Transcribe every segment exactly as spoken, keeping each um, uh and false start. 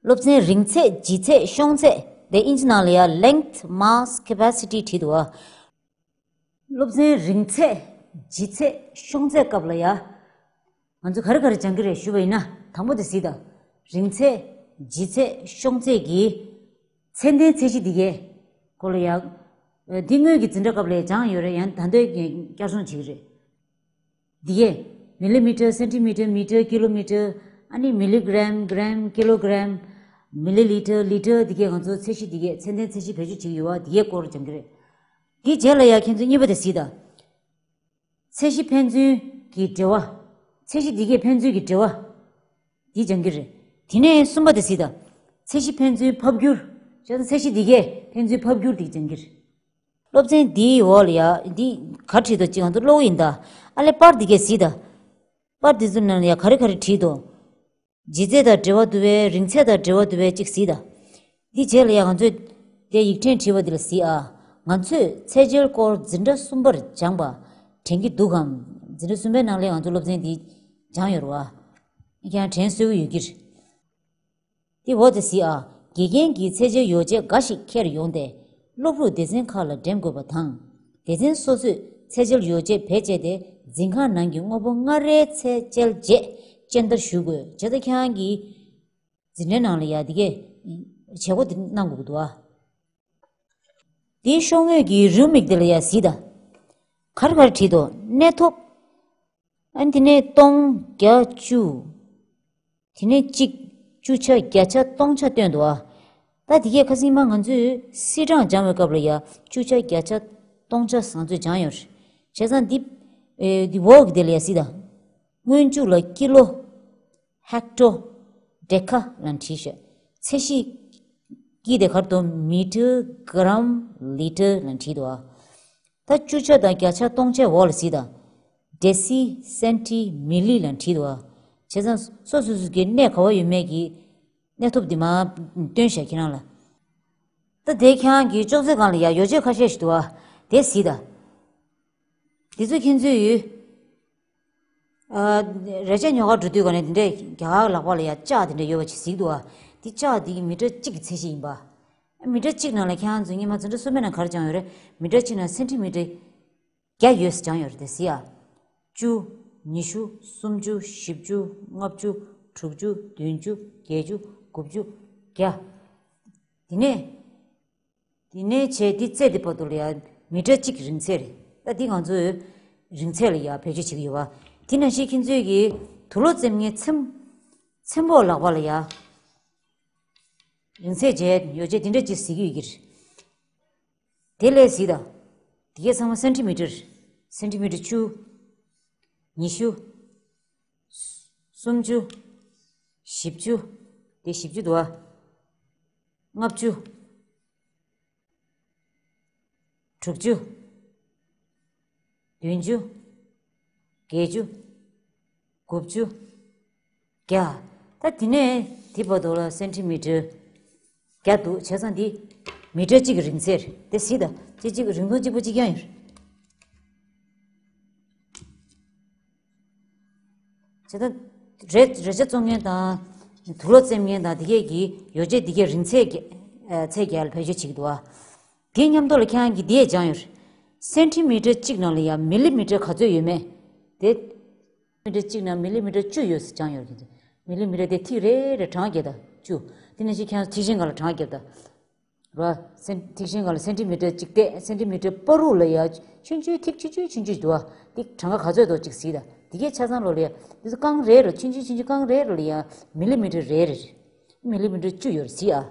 སློབ་ཚན་རིང་ཚད། ལྗིད་ཚད། ཤོང་ཚད་དེ་ཨིན་ཇི་ནང་ལ་ཡ་length, mass, capacity བྲིས་འདུག་བ། སློབ་ཚན་རིང་ཚད། ལྗིད་ཚད། ཤོང་ཚད་སྐབས་ལ་ཡ། ང་ཚོ་ག་རེ་ག་རེ་སྦྱང་གི་རེད་ཞུ་བ་ཡིན་ན། དང་པོ་དེ་གཟིགས་དང་། རིང་ཚད། ལྗིད་ཚད། ཤོང་ཚད་ཀྱི་ཚད་ལྡན་ཚད་གཞི་འདི་གའི་སྐོར་ལ་ཡ། འདི་སྔོན་གྱི་འཛིན་གྲྭ་སྐབས་ལ་ཡ་སྦྱངས་ཡོད་རེད། ཡང་ད་ལྟ་བསྐྱར་སྦྱོང་བྱེད་ཀྱི་རེད། འདི་གས། མི་ལི་མི་ཊར། སེན་ཊི་མི་ཊར། མི་ཊར། ཀི་ལོ་མི་ཊར། ཨ་ནི་མི་ལི་གྷི་རམ། གྷི་རམ། ཀི་ལོ་གྷི་རམ། མི་ལི་ལི་ཊར། ལི་ཊར། འདི་གས་ང་ཚོ་ཚད་གཞི་འདི་གས། ཚད་ལྡན་ཚད་གཞི་བེད་སྤྱོད་བྱེད་ཀྱི་ཡོད་པ། འདི་གས་སྐོར་སྦྱང་གི་རེད། འདི་རྗེས་ལ་ཡ་ཁྱེད་ཚོ་གཉིས་པ་དེ་གཟིགས་དང་། ཚད་གཞི་ཕན་ཚུན་གྱི་འབྲེལ་བ། ཚད་གཞི་འདི་གས་ཕན་ཚུན་གྱི་འབྲེལ་བ། འདི་སྦྱང་གི་རེད། དེ་ནས་གསུམ་པ་དེ་གཟིགས་དང་། ཚད་གཞི་ཕན་ཚུན་ཕབ་སྒྱུར། བྱས་ཙང་ཚད་གཞི་འདི་གས་ཕན་ཚུན་ཕབ་སྒྱུར་འདི་སྦྱང་གི་རེད། སློབ་ཚན་འདིའི་འོག་ལ་ཡ་འདི་ག་བྲིས་འདུག་ཅིག་ང་ཚོ་ཀློག་གི་ཡིན་ད། ཨ་ལས་པར་འདི་གས་གཟིགས་དང་། པར་འདི་ཚོ་ནང་ལ་ཡ་ག་རེ་ག་རེ་བྲིས་འདུག་ལྗིད་ཚད་དང་འབྲེལ་བ་འདུག་པས། རིང་ཚད་དང་འབྲེལ་བ་འདུག་པས་ཅིག་གཟིགས་དང་། འདི་རྗེས་ལ་ཡ་ང་ཚོས་དེ་ཡིག་ཕྲེང་བྲིས་པ་འདི་ལ་གཟིགས་ཨ། ང་ཚོས་ཚད་འཇལ་སྐོར་འཛིན་གྲྭ་གསུམ་པར་སྦྱངས་པ་དྲན་གྱི་འདུག་གམ། འཛིན་གྲྭ་གསུམ་པའི་ནང་ལ་ང་ཚོ་སློབ་ཚན་འདི་སྦྱངས་ཡོད་རེད་བ། ཁྱེད་རང་དྲན་གསོ་གི་ཡོད་ཀྱི་རེད། དེ་འོག་དེ་གཟིགས་ཨ། དགེ་རྒན་གྱིས་ཚད་འཇལ་ཡོ་བྱད་འགའ་ཞིག་འཁྱེར་ཡོང་སྟེ། སློབ་ཕྲུག་སྡེ་ཚན་ཁག་ལ་འགྲེམས་དགོས་པ་དང་། སྡེ་ཚན་སོ་སོས་ཚད་འཇལ་ཡོ་བྱད་བེད་སྤྱད་དེ། འཛིན་ཁང་ནང་གི་དངོས་པོ་ལྔ་རེའི་ཚད་འཇལ་རྗེས་སྦྱོང་བརྡར་ཞུ་དགོས། བྱས་ཙང་ཁྱེད་རང་གིས་འཛིན་གྲྭའི་ནང་ལ་ཡ་འདི་གས་བྱེད་སྒོ་འདི་གནང་དགོས་ཀྱི་འདུག་ཨ། འདིའི་ཤོག་ངོས་ཀྱི་རེའུ་མིག་འདི་ལ་ཡ་གཟིགས་དང་། ག་རེ་ག་རེ་བྲིས་འདུག་གནས་ཐོབ། ཨ་ནི་དེ་ནས་སྟོང་། བརྒྱ། བཅུ། དེ་ནས་གཅིག་བཅུ་ཆ། བརྒྱ་ཆ། སྟོང་ཆ་བཏོན་འདུག་ཨ། ད་དེ་གས་ཁ་སང་མ་ང་ཚོས་སིལ་གྲངས་སྦྱང་བའི་སྐབས་ལ་ཡ་བཅུ་ཆ། བརྒྱ་ཆ། སྟོང་ཆ་ང་ཚོས་སྦྱངས་ཡོད་རེད། བྱས་ཙང་འདི། ཨེ། འདི་འོག་གི་དེ་ལ་ཡ་གཟིགས་དང་། སྔོན་འཇུག་ལ་ཀི་ལོ། ཧེག་ཊོ། ཌེ་ཁ་ལབ་བྲིས་ཤག་ཚད་གཞི་ཀི་དེ་གར་དུ་མི་ཊར། གྷི་རམ། ལི་ཊར་ལབ་བྲིས་འདུག་ཨ། ད་བཅུ་ཆ་དང་བརྒྱ་ཆ། སྟོང་ཆའི་འོག་ལ་གཟིགས་དང་། ཌེ་སི། སེན་ཊི། མི་ལི་ལབ་བྲིས་འདུག་ཨ། བྱས་ཙང་སོ་སོ་སོ་སོ་གི་གནས་ག་བ་ཡོད་མེད་ཀྱི་གནས་ཐོབ་འདི་མར་བཏོན་ཤག་ཁྱེད་རང་ལ། ད་དེ་ཁྱེད་རང་གི་ཅོག་ཙེ་སྒང་ལ་ཡ་ཡོ་བྱད་ཁ་ཤས་ཤིག་འདུག་ཨ། དེ་གཟིགས་དང་། འདི་ཚོ་ཁྱེད་ཚོས་ཡོད། ཨ། རས་ཆ་ཉོ་གར་འགྲོ་དུས་ག་ནས་དེ་འདྲས་རྒྱ་གར་ལག་པ་ལ་ཡ་ལྕགས་དེ་འདྲས་ཡོད་པ་ཅིག་གཟིགས་འདུག་ཨ། དེ་ལྕགས་དེ་མི་ཊར་གཅིག་གི་ཚད་གཞི་ཡིན་པ། མི་ཊར་གཅིག་ནང་ལ་ཁྱེད་རང་ཚོ་སྔོན་མ་འཛིན་གྲྭ་གསུམ་པའི་ནང་ག་རེ་སྦྱངས་ཡོད་རེད། མི་ཊར་གཅིག་ནང་སེན་ཊི་མི་ཊར་བརྒྱ་ཡོད་ཟེར་སྦྱངས་ཡོད་རེད། དེ་གཟིགས་ཨ། བཅུ། ཉི་ཤུ། སུམ་ཅུ། བཞི་བཅུ། ལྔ་བཅུ། དྲུག་ཅུ། བདུན་ཅུ། བརྒྱད་ཅུ། དགུ་བཅུ། བརྒྱ། དེ་ནས། དེ་ནས་བྱས་ཏེ་རྩེ་འདི་བར་དུ་ལ་ཡ་མི་ཊར་གཅིག་གི་རིང་ཚད་རེད། ད་འདི་ང་ཚོས་རིང་ཚད་ལ་ཡ་བེད་སྤྱོད་བྱེད་ཀྱི་ཡོད་པ། དེ་ནང་བཞིན་ཁྱེད་ཚོས་ཀྱི་དུག་ལོག་བཙེམ་མཁན་ཚེམ། ཚེམ་པོ་ལག་པ་ལ་ཡ་རིང་ཚད་བྱས་ཡོ་བྱད་དེ་འདྲ་ཅིག་གཟིགས་ཀྱི་ཡོད་ཀྱི་རེད། དེ་ལས་གཟིགས་དང་། དེ་གས་ཚང་མ་སེན་ཊི་མི་ཊར། སེན་ཊི་མི་ཊར་བཅུ། ཉི་ཤུ། སུམ་ཅུ། བཞི་བཅུ། དེ་བཞི་བཅུ་འདུག་ཨ། ལྔ་བཅུ། དྲུག་ཅུ། བདུན་ཅུ། བརྒྱད་ཅུ། དགུ་བཅུ། བརྒྱ། ད་དེ་ནས་དེ་བར་དུ་ལ་སེན་ཊི་མི་ཊར་བརྒྱ་འདུག་བྱས་ཙང་འདི་མི་ཊར་གཅིག་གི་རིང་ཚད་རེད། དེ་གཟིགས་དང་། གཅིག་གཅིག་རིང་ཐུང་གཅིག་པ་གཅིག་རྐྱང་ཡོད་རེད། བྱས་ཙང་རས་རས་ཆ་བཙོང་མཁན་དང་དུག་ལོག་བཙེམ་མཁན་དང་དེ་གས་ཀྱི་ཡོ་བྱད་དེ་གས་རིང་ཚད་ཀྱི་ཨ་ཚད་བརྒལ་བེད་སྤྱོད་བྱེད་ཀྱི་འདུག་ཨ། དེ་མཉམ་དུ་ལ་ཁྱེད་རང་གིས་འདི་ཡས་སྦྱངས་ཡོད་རེད། སེན་ཊི་མི་ཊར་གཅིག་ནང་ལ་ཡང་མི་ལི་མི་ཊར་ག་ཚོད་ཡོད་མེད་དེ། མི་ཊར་གཅིག་ནང་མི་ལི་མི་ཊར་བཅུ་ཡོད་ཟེར་སྦྱངས་ཡོད་རེད། མི་ལི་མི་ཊར་དེ་ཐིག་རེ་རེ་གྲངས་བརྒྱབ་དང་བཅུ། དེ་ནང་བཞིན་ཁྱེད་རང་ཚོ་ཐིག་ཆེན་སྒང་ལ་གྲངས་བརྒྱབ་དང་། རེད་བ། སེན་ཐིག་ཆེན་སྒང་ལ་སེན་ཊི་མི་ཊར་གཅིག་བལྟས། སེན་ཊི་མི་ཊར་བར་དུ་ལ་ཡ་ཆུང་ཆུང་ཐིག་ཆུང་ཆུང་ཆུང་ཆུང་འདུག་བ། དེ་གྲངས་ཀ་ག་ཚོད་འདུག་གཅིག་གཟིགས་དང་། དེ་གའི་ཆ་ཚང་ལོ་ལ་ཡ་འདི་ཚོ་རྐང་རེ་རེ་ཆུང་ཆུང་ཆུང་ཆུང་རྐང་རེ་རེ་ལ་ཡ་མི་ལི་མི་ཊར་རེ་རེ་རེད། མི་ལི་མི་ཊར་བཅུ་ཡོད་རེད་གཟིགས་ཨ།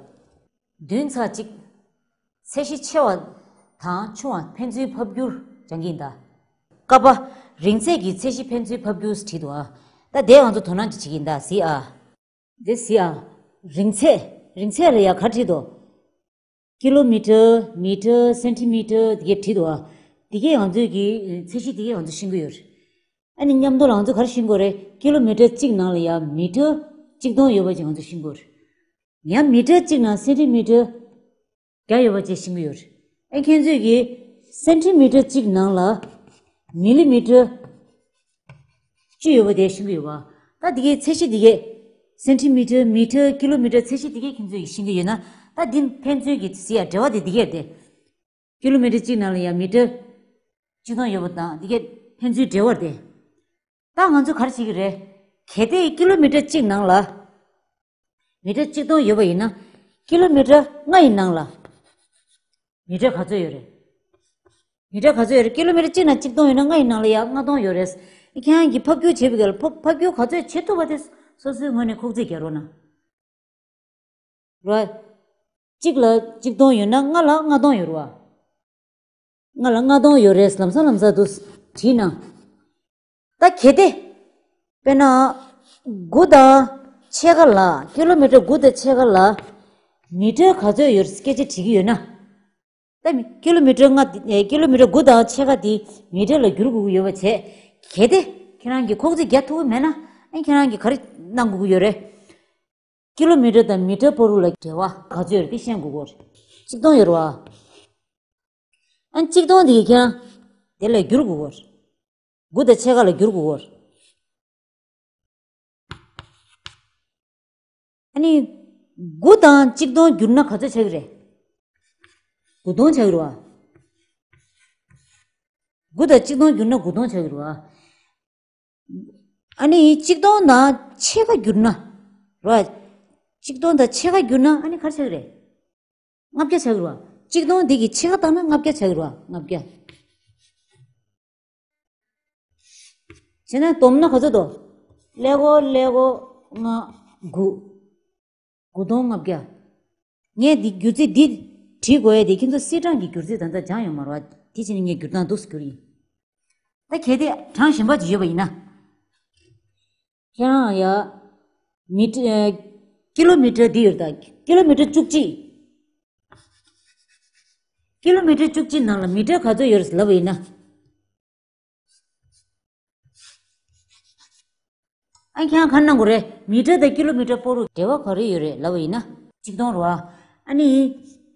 བདུན་ཚེག་གཅིག་ཚད་གཞི་ཆེ་བ་དང་ཆུང་བ་ཕན་ཚུན་ཕབ་སྒྱུར་སྦྱང་གི་ཡིན་ད། ཀ་པ། རིང་ཚད་ཀྱི་ཚད་གཞི་ཕན་ཚུན་ཕབ་སྒྱུར་བྲིས་འདུག་ཨ། ད་དེ་ང་ཚོ་དོ་སྣང་ཅིག་བྱེད་ཀྱི་ཡིན་ད་གཟིགས་ཨ། འདི་གཟིགས་ཨ། རིང་ཚད། རིང་ཚད་ལ་ཡ་ག་རེ་བྲིས་འདུག་ཀི་ལོ་མི་ཊར། མི་ཊར། སེན་ཊི་མི་ཊར་དེ་གས་བྲིས་འདུག་ཨ། དེ་གས་ང་ཚོས་ཀྱི་ཚད་གཞི་དེ་གས་ང་ཚོ་ཤེས་ཀྱི་ཡོད་རེད། ཨ་ནི་མཉམ་དུ་ལ་ང་ཚོ་ག་རེ་ཤེས་ཀྱི་ཡོད་རེད། ཀི་ལོ་མི་ཊར་གཅིག་ནང་ལ་ཡ་མི་ཊར་གཅིག་སྟོང་ཡོད་པ་ཅིག་ང་ཚོ་ཤེས་ཀྱི་ཡོད་རེད། ཡང་མི་ཊར་གཅིག་ནང་སེན་ཊི་མི་ཊར་བརྒྱ་ཡོད་པ་བཅས་ཤེས་ཀྱི་ཡོད་རེད། ཨ་ཁྱེད་ཚོས་ཀྱི་སེན་ཊི་མི་ཊར་གཅིག་ནང་ལ་མི་ལི་མི་ཊར་བཅུ་ཡོད་པ་དེ་ཤེས་ཀྱི་ཡོད་པ། ད་འདི་གའི་ཚད་གཞི་འདི་གས་ སེན་ཊི་མི་ཊར། མི་ཊར། ཀི་ལོ་མི་ཊར། ཚད་གཞི་འདི་གས་ཁྱེད་ཚོས་ཤེས་ཀྱི་ཡོད་ན། ད་འདི་ཕན་ཚུན་གྱི་ཟེར་ཡ་འབྲེལ་བ་དེ་འདི་གས་རེད་དེ། ཀི་ལོ་མི་ཊར་གཅིག་ནང་ལ་ཡ་མི་ཊར་གཅིག་སྟོང་ཡོད་པ་དང་འདི་གས་ཕན་ཚུན་འབྲེལ་བ་རེད་དེ། ད་ང་ཚོས་ག་རེ་བྱེད་ཀྱི་རེད། གལ་ཏེ་ཀི་ལོ་མི་ཊར་གཅིག་ནང་ལ་མི་ཊར་གཅིག་སྟོང་ཡོད་པ་ཡིན་ན། ཀི་ལོ་མི་ཊར་ལྔ་ཡི་ནང་ལ་མི་ཊར་ག་ཚོད་ཡོད་རེད། མི་ཊར་ག་ཚོད་ཡོད་རེད། ཀི་ལོ་མི་ཊར་གཅིག་ནང་གཅིག་སྟོང་ཡོད་ན་ལྔ་ཡི་ནང་ལ་ཡ་ལྔ་སྟོང་ཡོད་རེད། ཁྱེད་རང་གིས་ཕབ་སྒྱུར་བྱེད་པའི་སྐབས་ལ་ཕབ་ཕབ་སྒྱུར་ག་ཚོད་བྱེད་ཐུབ་པ་དེ་སོ་སོའི་ངོས་ནས་ཁོག་རྩིས་རྒྱག་རོགས་གནང་། རེད། གཅིག་ལ་གཅིག་སྟོང་ཡོད་ན་ལྔ་ལ་ལྔ་སྟོང་ཡོད་རེད་བ། ལྔ་ལ་ལྔ་སྟོང་ཡོད་རེད། ལམ་སང་ལམ་སང་དུ་བྲིས་ན། ད་གལ་ཏེ། དཔེར་ན། དགུ་དང་ཕྱེད་ཀ་ལ། ཀི་ལོ་མི་ཊར་དགུ་དང་ཕྱེད་ཀ་ལ། མི་ཊར་ག་ཚོད་ཡོད་སྐད་ཆ་དྲིས་ཀྱི་ཡོད་ན། ད་མི་ཀི་ལོ་མི་ཊར་ལྔ་དེ་ཨེ། ཀི་ལོ་མི་ཊར་དགུ་དང་ཕྱེད་ཀ་དེ་མི་ཊར་ལ་བསྒྱུར་དགོས་ཀྱི་ཡོད་པ་བྱས། གལ་ཏེ་ཁྱེད་རང་གིས་ཁོག་རྩིས་རྒྱག་ཐུབ་ཀྱི་མེད་ན། ཨེ། ཁྱེད་རང་གིས་ག་རེ་གནང་དགོས་ཀྱི་ཡོད་རེད། ཀི་ལོ་མི་ཊར་དང་མི་ཊར་བར་དུ་ལ་འབྲེལ་བ་ག་ཚོད་ཡོད་རེད་དེ་ཤེས་དགོས་ཀྱི་ཡོད་རེད། གཅིག་སྟོང་ཡོད་རེད་བ། ཨ། གཅིག་སྟོང་དེ་ཁྱེད་རང་དེ་ལ་བསྒྱུར་དགོས་ཀྱི་ཡོད་རེད། དགུ་དང་ཕྱེད་ཀ་ལ་བསྒྱུར་དགོས་ཀྱི་ཡོད་རེད། ཨ་ནི། དགུ་དང་གཅིག་སྟོང་བསྒྱུར་ན་ག་ཚོད་ཆགས་ཀྱི་རེད། དགུ་སྟོང་ཆགས་ཀྱི་རེད་བ། དགུ་དང་གཅིག་སྟོང་བསྒྱུར་ན་དགུ་སྟོང་ཆགས་ཀྱི་རེད་བ། ཨ་ནི་གཅིག་སྟོང་དང་ཕྱེད་ཀ་བསྒྱུར་ན། རེད་བ། གཅིག་སྟོང་དང་ཕྱེད་ཀ་བསྒྱུར་ན་ཨ་ནི་ག་རེ་ཆགས་ཀྱི་རེད། ལྔ་བརྒྱ་ཆགས་ཀྱི་རེད་བ། གཅིག་སྟོང་འདི་གི་ཕྱེད་ཀ་བཏང་ན་ལྔ་བརྒྱ་ཆགས་ཀྱི་རེད་བ། ལྔ་བརྒྱ། བྱས་ན་བསྡོམས་ན་ག་ཚོད་འདུག། ཀླད་ཀོར་ཀླད་ཀོར་ལྔ་དགུ། དགུ་སྟོང་ལྔ་བརྒྱ། ངས་འདི་སྒྱུར་རྩིས་འདི་བྲིས་དགོས་ཡ་དེ་ཁྱེད་ཚོ་སིལ་གྲངས་ཀྱི་སྒྱུར་རྩིས་ད་ལྟ་སྦྱངས་ཡོད་མ་རེད་བ། དེ་བྱས་ནས་ངས་བསྒྱུར་སྟངས་འདུག་སེ་བསྒྱུར་ཡིན། ད་གལ་ཏེ་གྲངས་གཞན་པ་ཅིག་ཡོད་པ་ཡིན་ན། ཁྱེད་རང་ཡ། མི་ཊར། ཀི་ལོ་མི་ཊར་འདི་ཡོད་ད། ཀི་ལོ་མི་ཊར་བཅུ་གཅིག། ཀི་ལོ་མི་ཊར་བཅུ་གཅིག་ནང་ལ་མི་ཊར་ག་ཚོད་ཡོད་རེད་ལབ་པ་ཡིན་ན། ཨ། ཁྱེད་རང་ག་རེ་གནང་དགོས་རེད། མི་ཊར་དང་ཀི་ལོ་མི་ཊར་བར་དུ་འབྲེལ་བ་ག་རེ་ཡོད་རེད་ལབ་པ་ཡིན་ན། གཅིག་སྟོང་རེད་བ། ཨ་ནི།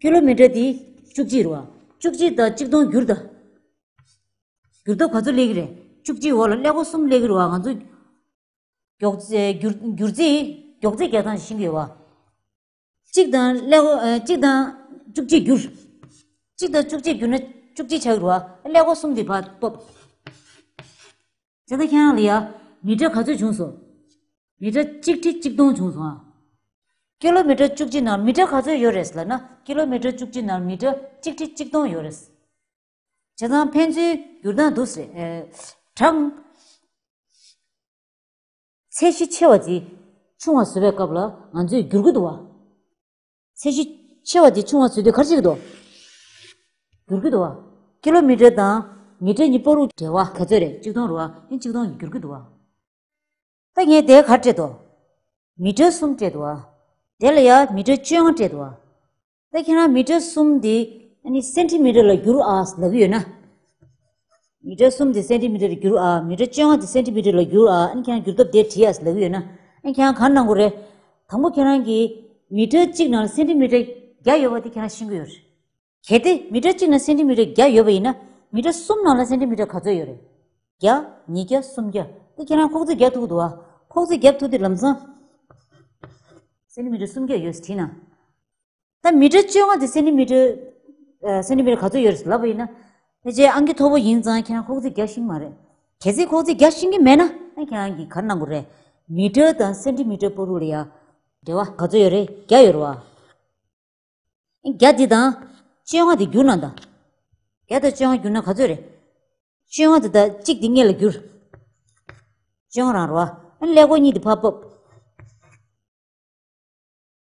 ཀི་ལོ་མི་ཊར་དེ་བཅུ་གཅིག་རེད་བ། བཅུ་གཅིག་དང་གཅིག་སྟོང་བསྒྱུར་དང་། བསྒྱུར་ཐོབ་ག་ཚོད་སླེབས་ཀྱི་རེད། བཅུ་གཅིག་འོག་ལ་ཀླད་ཀོར་གསུམ་སླེབས་ཀྱི་རེད་བ། ང་ཚོ་མགྱོགས་རྩིས་བསྒྱུར་བསྒྱུར་རྩིས་མགྱོགས་རྩིས་རྒྱག་སྟངས་ཤེས་ཀྱི་ཡོད་བ། གཅིག་དང་ཀླད་ཀོར་ཨ། གཅིག་དང་བཅུ་གཅིག་བསྒྱུར། གཅིག་དང་བཅུ་གཅིག་བསྒྱུར་ན་བཅུ་གཅིག་ཆགས་ཀྱི་རེད་བ། ཀླད་ཀོར་གསུམ་དེ་ཕར་ཕབ། བྱས་ཙང་ཁྱེད་རང་ལ་ཡ། མི་ཊར་ག་ཚོད་བྱུང་སོང་། མི་ཊར་གཅིག་ཁྲི་གཅིག་སྟོང་བྱུང་སོང་ཨ། ཀི་ལོ་མི་ཊར་བཅུ་གཅིག་ནང་མི་ཊར་ག་ཚོད་ཡོད་རེད་ལབ་ན། ཀི་ལོ་མི་ཊར་བཅུ་གཅིག་ནང་མི་ཊར་གཅིག་ཁྲི་གཅིག་སྟོང་ཡོད་རེད། བྱས་ཙང་ཕན་ཚུན་བསྒྱུར་སྟངས་འདུག་སེ་རེད། ཨེ། གྲངས། ཚད་གཞི་ཆེ་བ་དེ་ཆུང་བ་བཟོ་བའི་སྐབས་ལ་ང་ཚོས་བསྒྱུར་གྱི་འདུག་བ། ཚད་གཞི་ཆེ་བ་དེ་ཆུང་བ་བཟོ་དུས་ག་རེ་བྱེད་ཀྱི་འདུག། བསྒྱུར་གྱི་འདུག་བ། ཀི་ལོ་མི་ཊར་དང་མི་ཊར་གཉིས་བར་དུ་འབྲེལ་བ་ག་ཚོད་རེད། གཅིག་སྟོང་རེད་བ། ཡིན་གཅིག་སྟོང་གིས་བསྒྱུར་གྱི་འདུག་བ། ད་ངས་དེ་ག་རེ་སྤྲད་འདུག། མི་ཊར་གསུམ་སྤྲད་འདུག་བ། དེ་ལ་ཡ་མི་ཊར་བཅོ་ལྔ་སྤྲད་འདུག་བ། ད་ཁྱེད་རང་མི་ཊར་གསུམ་དེ་ཨ་ནི་སེན་ཊི་མི་ཊར་ལ་བསྒྱུར་ཨ་ལབ་ཀྱི་ཡོད་ན། མི་ཊར་གསུམ་དེ་སེན་ཊི་མི་ཊར་ལ་བསྒྱུར་ཨ། མི་ཊར་བཅོ་ལྔ་དེ་སེན་ཊི་མི་ཊར་ལ་བསྒྱུར་ཨ། ཨ་ནི་ཁྱེད་རང་བསྒྱུར་ཐབས་དེ་བྲིས་ཨ་ལབ་ཀྱི་ཡོད་ན། ཨ་ནི་ཁྱེད་རང་ག་རེ་གནང་དགོས་རེད། དང་པོ་ཁྱེད་རང་གིས་མི་ཊར་གཅིག་ནང་ལ་སེན་ཊི་མི་ཊར་བརྒྱ་ཡོད་པ་དེ་ཁྱེད་རང་ཤེས་ཀྱི་ཡོད་རེད། གལ་ཏེ་མི་ཊར་གཅིག་ནང་སེན་ཊི་མི་ཊར་བརྒྱ་ཡོད་པ་ཡིན་ན། མི་ཊར་གསུམ་ནང་ལ་སེན་ཊི་མི་ཊར་ག་ཚོད་ཡོད་རེད། བརྒྱ། ཉིས་བརྒྱ། སུམ་བརྒྱ། དེ་ཁྱེད་རང་ཁོག་རྩིས་རྒྱག་ཐུབ་ཀྱི་འདུག་བ། ཁོག་རྩིས་རྒྱག་ཐུབ་དུས་ལམ་སང་སེན་ཊི་མི་ཊར་སུམ་བརྒྱ་ཡོད་ཟེར་བྲིས་ན། ད་མི་ཊར་བཅོ་ལྔ་དེ་སེན་ཊི་མི་ཊར། ཨ། སེན་ཊི་མི་ཊར་ག་ཚོད་ཡོད་རེད་ལབ་པ་ཡིན་ན། ཕལ་ཆེར་ཨང་ཀི་མཐོ་པོ་ཡིན་ཙང་ཁྱེད་རང་ཁོག་རྩིས་རྒྱག་ཤེས་ཀྱི་མ་རེད། གལ་སྲིད་ཁོག་རྩིས་རྒྱག་ཤེས་ཀྱི་མེད་ན། ཨ། ཁྱེད་རང་གིས་ག་རེ་གནང་དགོས་རེད། མི་ཊར་དང་སེན་ཊི་མི་ཊར་བར་དུ་ལ་ཡ། འབྲེལ་བ་ག་ཚོད་ཡོད་རེད། བརྒྱ་ཡོད་རེད་བ། བརྒྱ་འདི་དང་བཅོ་ལྔ་འདི་བསྒྱུར་ན་ད། བརྒྱ་དང་བཅོ་ལྔ་བསྒྱུར་ན་ག་ཚོད་རེད། བཅོ་ལྔ་འདི་དང་གཅིག་འདི་སྔོན་ལ་བསྒྱུར། བཅོ་ལྔ་རང་རེད་བ། ཨ་ནི་ཀླད་ཀོར་གཉིས་འདི་ཕར་ཕབ།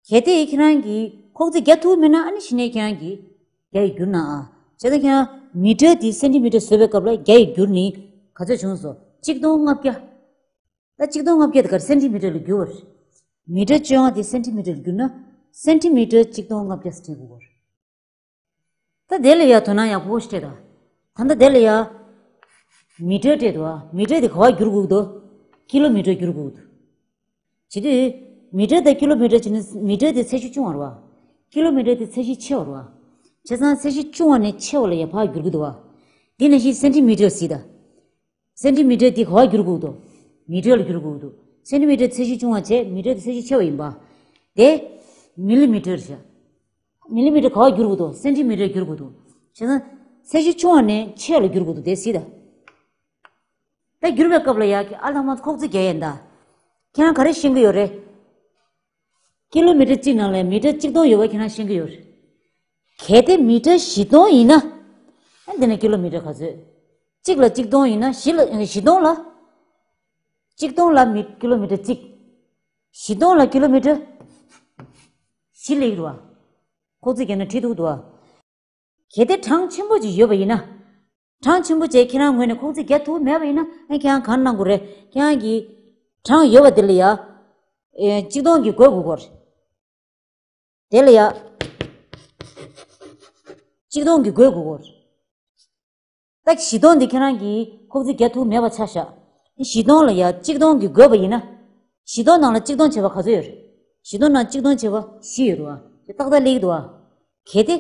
གལ་ཏེ་ཁྱེད་རང་གིས་ཁོག་རྩིས་རྒྱག་ཐུབ་མེད་ན། ཨ་ནི་གཞི་ནས་ཁྱེད་རང་གིས་བརྒྱ་ཡིས་བསྒྱུར་ན་ཨ། བྱས་ཙང་ཁྱེད་རང་མི་ཊར་འདི་སེན་ཊི་མི་ཊར་བཟོ་བའི་སྐབས་ལ་བརྒྱ་ཡིས་བསྒྱུར་ནས་ག་ཚོད་བྱུང་སོང་། གཅིག་སྟོང་ལྔ་བརྒྱ། ད་གཅིག་སྟོང་ལྔ་བརྒྱ་དེ་གར་སེན་ཊི་མི་ཊར་ལ་བསྒྱུར་བ་རེད། མི་ཊར་བཅོ་ལྔ་དེ་སེན་ཊི་མི་ཊར་ལ་བསྒྱུར་ན། སེན་ཊི་མི་ཊར་གཅིག་སྟོང་ལྔ་བརྒྱ་ཟེར་བྲིས་དགོས་པ་རེད། ད་དེ་ལ་ཡ་དོ་སྣང་ཡག་པོ་ཞིག་སྤྲད་དང་། ད་ལྟ་དེ་ལ་ཡ་མི་ཊར་སྤྲད་འདུག་བ། མི་ཊར་དེ་ག་པར་བསྒྱུར་དགོས་འདུག། ཀི་ལོ་མི་ཊར་བསྒྱུར་དགོས་འདུག། བྱེད་དུས་མི་ཊར་དང་ཀི་ལོ་མི་ཊར་བྱས་ན་མི་ཊར་དེ་ཚད་གཞི་ཆུང་བ་རེད་བ། ཀི་ལོ་མི་ཊར་དེ་ཚད་གཞི་ཆེ་བ་རེད་བ། བྱས་ཙང་ཚད་གཞི་ཆུང་བ་ནས་ཆེ་བ་ལ་ཡ་ཕར་བསྒྱུར་གྱི་འདུག་བ། དེ་ནང་བཞིན་སེན་ཊི་མི་ཊར་ཟེར་དང་། སེན་ཊི་མི་ཊར་འདི་ག་པར་བསྒྱུར་དགོས་འདུག། མི་ཊར་ལ་བསྒྱུར་དགོས་འདུག། སེན་ཊི་མི་ཊར་ཚད་གཞི་ཆུང་བ་བྱས། མི་ཊར་དེ་ཚད་གཞི་ཆེ་བ་ཡིན་པ། དེ་མི་ལི་མི་ཊར་བྱས། མི་ལི་མི་ཊར་ག་པར་བསྒྱུར་དགོས་འདུག་སེན་ཊི་མི་ཊར་བསྒྱུར་དགོས་འདུག་བྱས་ཙང་ཚད་གཞི་ཆུང་བ་ནས་ཆེ་བ་ལ་བསྒྱུར་དགོས་འདུག་དེ་གཟིགས་དང་། ད་བསྒྱུར་བའི་སྐབས་ལ་ཡ་ཨ་ལྷག་མ་ཁོག་རྩིས་རྒྱག་ཡས་ད། ཁྱེད་རང་ག་རེ་ཤེས་ཀྱི་ཡོད་རེད། ཀི་ལོ་མི་ཊར་གཅིག་ནང་ལ་མི་ཊར་གཅིག་སྟོང་ཡོད་པ་ཁྱེད་རང་ཤེས་ཀྱི་ཡོད་རེད། གལ་ཏེ་མི་ཊར་བཞི་སྟོང་ཡིན་ན། ཨ་འདི་ནས་ཀི་ལོ་མི་ཊར་ག་ཚོད། གཅིག་ལ་གཅིག་སྟོང་ཡིན་ན་བཞི་ལ་བཞི་སྟོང་ལ། གཅིག་སྟོང་ལ་མི་ཀི་ལོ་མི་ཊར་གཅིག་བཞི་སྟོང་ལ་ཀི་ལོ་མི་ཊར་བཞི་སླེབས་ཀྱི་འདུག་བ། ཁོག་རྩིས་རྒྱག་ན་འགྲིག་འདུག་འདུག་བ། གལ་ཏེ་གྲངས་ཆེན་པོ་ཅིག་ཡོད་པ་ཡིན་ན། གྲངས་ཆེན་པོ་བྱས་ཁྱེད་རང་ངོས་ནས་ཁོག་རྩིས་རྒྱག་ཐུབ་མེད་པ་ཡིན་ན། ཨ་ཁྱེད་རང་གང་གནང་དགོས་རེད། ཁྱེད་རང་གིས་གྲངས་ཡོད་པ་དེ་ལ་ཡ། ཨེ་གཅིག་སྟོང་གིས་བགོ་དགོས་ཀྱི་རེད། དེ་ལ་ཡ། གཅིག་སྟོང་གིས་བགོ་དགོས་ཀྱི་རེད། ད་བཞི་སྟོང་འདི་ཁྱེད་རང་གིས་ཁོག་རྩིས་རྒྱག་ཐུབ་མེད་པ་ཆ་བཞག་བཞི་སྟོང་ལ་ཡ་གཅིག་སྟོང་གིས་བགོས་པ་ཡིན་ན། བཞི་སྟོང་ནང་ལ་གཅིག་སྟོང་བྱས་པ་ག་ཚོད་ཡོད་རེད། བཞི་སྟོང་ནང་གཅིག་སྟོང་བྱས་པ་བཞི་ཡོད་རེད་བ། དེ་ཏག་ཏག་སླེབས་ཀྱི་འདུག་བ། གལ་ཏེ།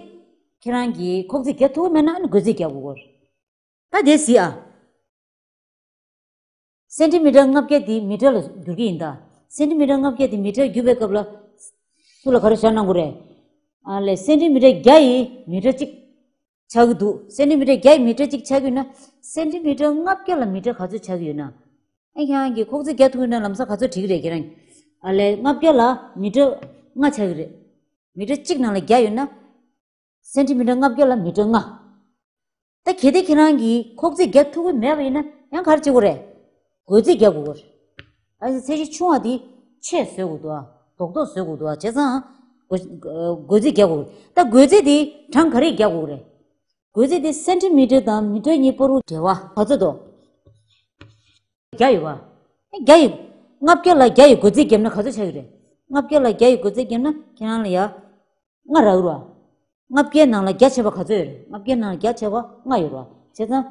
ཁྱེད་རང་གིས་ཁོག་རྩིས་རྒྱག་ཐུབ་མེད་ན་ཨ་ནི་བགོ་རྩིས་རྒྱག་དགོས་ཀྱི་རེད། ད་དེ་གཟིགས་ཨ། སེན་ཊི་མི་ཊར་ལྔ་བརྒྱ་དེ་མི་ཊར་ལ་བསྒྱུར་གྱི་ཡིན་ད། སེན་ཊི་མི་ཊར་ལྔ་བརྒྱ་དེ་མི་ཊར་བསྒྱུར་བའི་སྐབས་ལ། ཚུར་ལ་ག་རེ་བཞག་གནང་དགོས་རེད། ཨ་ལས་སེན་ཊི་མི་ཊར་བརྒྱ་ཡིས་མི་ཊར་གཅིག་ཆགས་ཀྱི་འདུག་སེན་ཊི་མི་ཊར་བརྒྱ་ཡིས་མི་ཊར་གཅིག་ཆགས་ཀྱི་ཡོད་ན། སེན་ཊི་མི་ཊར་ལྔ་བརྒྱ་ལ་མི་ཊར་ག་ཚོད་ཆགས་ཀྱི་ཡོད་ན། ཨ་ཁྱེད་རང་གིས་ཁོག་རྩིས་རྒྱག་ཐུབ་ན་ལམ་སང་ག་ཚོད་འགྲིག་གི་རེད་ཁྱེད་རང་། ཨ་ལས་ལྔ་བརྒྱ་ལ་མི་ཊར་ལྔ་ཆགས་ཀྱི་རེད། མི་ཊར་གཅིག་ནང་ལ་བརྒྱ་ཡོད་ན། སེན་ཊི་མི་ཊར་ལྔ་བརྒྱ་ལ་མི་ཊར་ལྔ། ད་གལ་ཏེ་ཁྱེད་རང་གིས་ཁོག་རྩིས་རྒྱག་ཐུབ་ཀྱི་མེད་པ་ཡིན་ན་ཡང་ག་རེ་བྱེད་དགོས་རེད། བགོ་རྩིས་རྒྱག་དགོས་རེད། ཨ་ཙི་ཚད་གཞི་ཆུང་བ་དེ་ཆེ་བཟོ་དགོས་འདུག་ཨ། རྡོག་རྡོག་བཟོ་དགོས་འདུག་ཨ། བྱས་ཙང་། བགོ་བགོ་རྩིས་རྒྱག་དགོས་རེད། ད་བགོ་རྩིས་དེ་གྲངས་ག་རེ་རྒྱག་དགོས་རེད། བགོ་རྩིས་དེ་སེན་ཊི་མི་ཊར་དང་མི་ཊར་གཉིས་བར་དུ་འབྲེལ་བ་ག་ཚོད་འདུག་བརྒྱ་ཡོད་པ། བརྒྱ་ཡོད། ལྔ་བརྒྱ་ལ་བརྒྱ་ཡི་བགོ་རྩིས་བརྒྱབ་ན་ག་ཚོད་ཆགས་ཀྱི་རེད། ལྔ་བརྒྱ་ལ་བརྒྱ་ཡི་བགོ་རྩིས་བརྒྱབ་ན་ཁྱེད་རང་ལ་ཡ། ལྔ་རག་གི་རེད་བ། ལྔ་བརྒྱའི་ནང་ལ་བརྒྱ་ཆད་པ་ག་ཚོད་ཡོད་རེད། ལྔ་བརྒྱའི་ནང་ལ་བརྒྱ་ཆད་པ་ལྔ་ཡོད་རེད་བ། བྱས་ཙང་།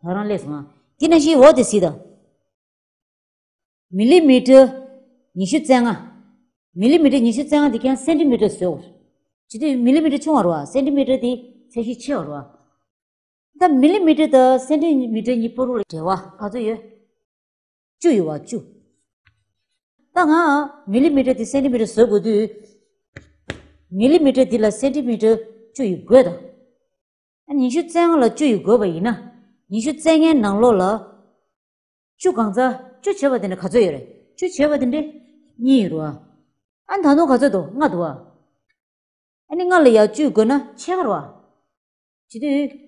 ད་རང་སླེབས་སོང་ང་། དེ་ནང་བཞིན་འོ་དེ་གཟིགས་དང་། མི་ལི་མི་ཊར་ཉི་ཤུ་རྩ་ལྔ། མི་ལི་མི་ཊར་ཉི་ཤུ་རྩ་ལྔ་དེ་ཁྱེད་རང་སེན་ཊི་མི་ཊར་བཟོ་དགོས། བྱེད་དུས་མི་ལི་མི་ཊར་ཆུང་བ་རེད་བ། སེན་ཊི་མི་ཊར་དེ་ཚད་གཞི་ཆེ་བ་རེད་བ། ད་མི་ལི་མི་ཊར་དང་སེན་ཊི་མི་ཊར་གཉིས་བར་དུ་ལ་འབྲེལ་བ་ག་ཚོད་ཡོད། བཅུ་ཡོད་བ་བཅུ། ད་ང་མི་ལི་མི་ཊར་དེ་སེན་ཊི་མི་ཊར་བཟོ་དགོས་དུས། མི་ལི་མི་ཊར་འདི་ལ་སེན་ཊི་མི་ཊར་བཅུ་ཡིས་བགོས་དང་། ཉི་ཤུ་རྩ་ལྔ་ལ་བཅུ་ཡིས་བགོས་པ་ཡིན་ན། ཉི་ཤུ་རྩ་ལྔའི་ནང་ལོགས་ལ། བཅུ་གང་ཚ་བཅུ་བྱས་པ་དེ་འདྲ་ག་ཚོད་ཡོད་རེད། བཅུ་བྱས་པ་དེ་འདྲ་གཉིས་ཡོད་རེད་བ། ཨ་ནི་ད་དུང་ག་ཚོད་འདུག་ལྔ་འདུག་བ། ཨ་ནི་ལྔ་ལ་ཡ་བཅུ་བགོས་ན་ཕྱེད་ཀ་རེད་བ། བྱེད་དུས།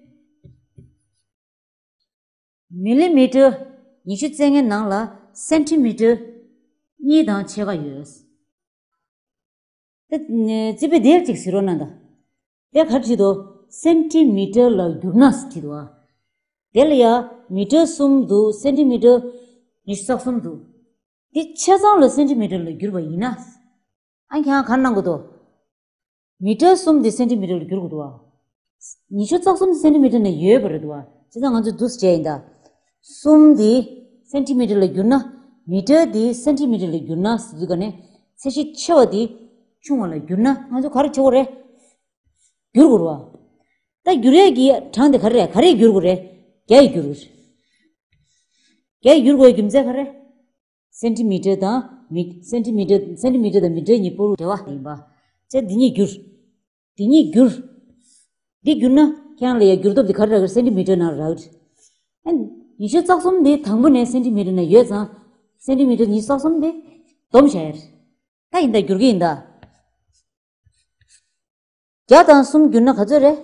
མི་ལི་མི་ཊར་ཉི་ཤུ་རྩ་ལྔའི་ནང་ལ་སེན་ཊི་མི་ཊར་གཉིས་དང་ཕྱེད་ཀ་ཡོད། ད་རྩིས་དཔེ་དེར་ཅིག་གཟིགས་རོགས་གནང་དང་། དེ་ག་རེ་བྲིས་འདུག་སེན་ཊི་མི་ཊར་ལ་བསྒྱུར་ན་བྲིས་འདུག་ཨ། དེ་ལ་ཡ་མི་ཊར་གསུམ་འདུག་སེན་ཊི་མི་ཊར་ཉི་ཤུ་རྩ་གསུམ་འདུག་དེ་ཆ་ཚང་ལ་སེན་ཊི་མི་ཊར་ལ་བསྒྱུར་བ་ཡིན་ན། ཨ་ཁྱེད་རང་ག་རེ་གནང་དགོས་འདུག་མི་ཊར་གསུམ་དེ་སེན་ཊི་མི་ཊར་ལ་བསྒྱུར་དགོས་འདུག་བ། ཉི་ཤུ་རྩ་གསུམ་དེ་སེན་ཊི་མི་ཊར་ནང་ཡོད་པ་རེད་འདུག་བ། བྱས་ཙང་ང་ཚོས་འདུག་སེ་བྱས་ཡིན་ད། གསུམ་དེ་སེན་ཊི་མི་ཊར་ལ་བསྒྱུར་ན། མི་ཊར་དེ་སེན་ཊི་མི་ཊར་ལ་བསྒྱུར་ན་ཟེར་དུས་ག་ནས་ཚད་གཞི་ཆེ་བ་དེ་ཆུང་བ་ལ་བསྒྱུར་ན་ང་ཚོ་ག་རེ་བྱེད་དགོས་རེད། བསྒྱུར་དགོས་རེད་བ། ད་བསྒྱུར་ཡས་ཀྱི་གྲངས་དེ་ག་རེ་རེད། ག་རེ་བསྒྱུར་དགོས་རེད། བརྒྱ་ཡིས་བསྒྱུར་དགོས་རེད། བརྒྱ་ཡིས་བསྒྱུར་དགོས་ཡའི་རྒྱུ་མཚན་ག་རེ། སེན་ཊི་མི་ཊར་དང་མི། སེན་ཊི་མི་ཊར། སེན་ཊི་མི་ཊར་དང་མི་ཊར་གཉིས་བར་དུ་འབྲེལ་བ་ཡིན་པ། བྱས་འདི་གཉིས་བསྒྱུར། འདི་གཉིས་བསྒྱུར། འདི་བསྒྱུར་ན་ཁྱེད་རང་ལ་ཡ་བསྒྱུར་སྟོབས་འདི་ག་རེ་རག་གི་རེད། སེན་ཊི་མི་ཊར་ནང་རག་གི་རེད། ཨ་ཉི་ཤུ་རྩ་གསུམ་འདི་དང་པོ་ནས་སེན་ཊི་མི་ཊར་ནང་ཡོད་ཙང་། སེན་ཊི་མི་ཊར་ཉི་ཤུ་རྩ་གསུམ་འདི་སྡོམ་བྱས་ཡ་རེད། ད་ཡིན་ད་བསྒྱུར་གྱི་ཡིན་ད། བརྒྱ་དང་གསུམ་བསྒྱུར་ན་ག་ཚོད་རེད།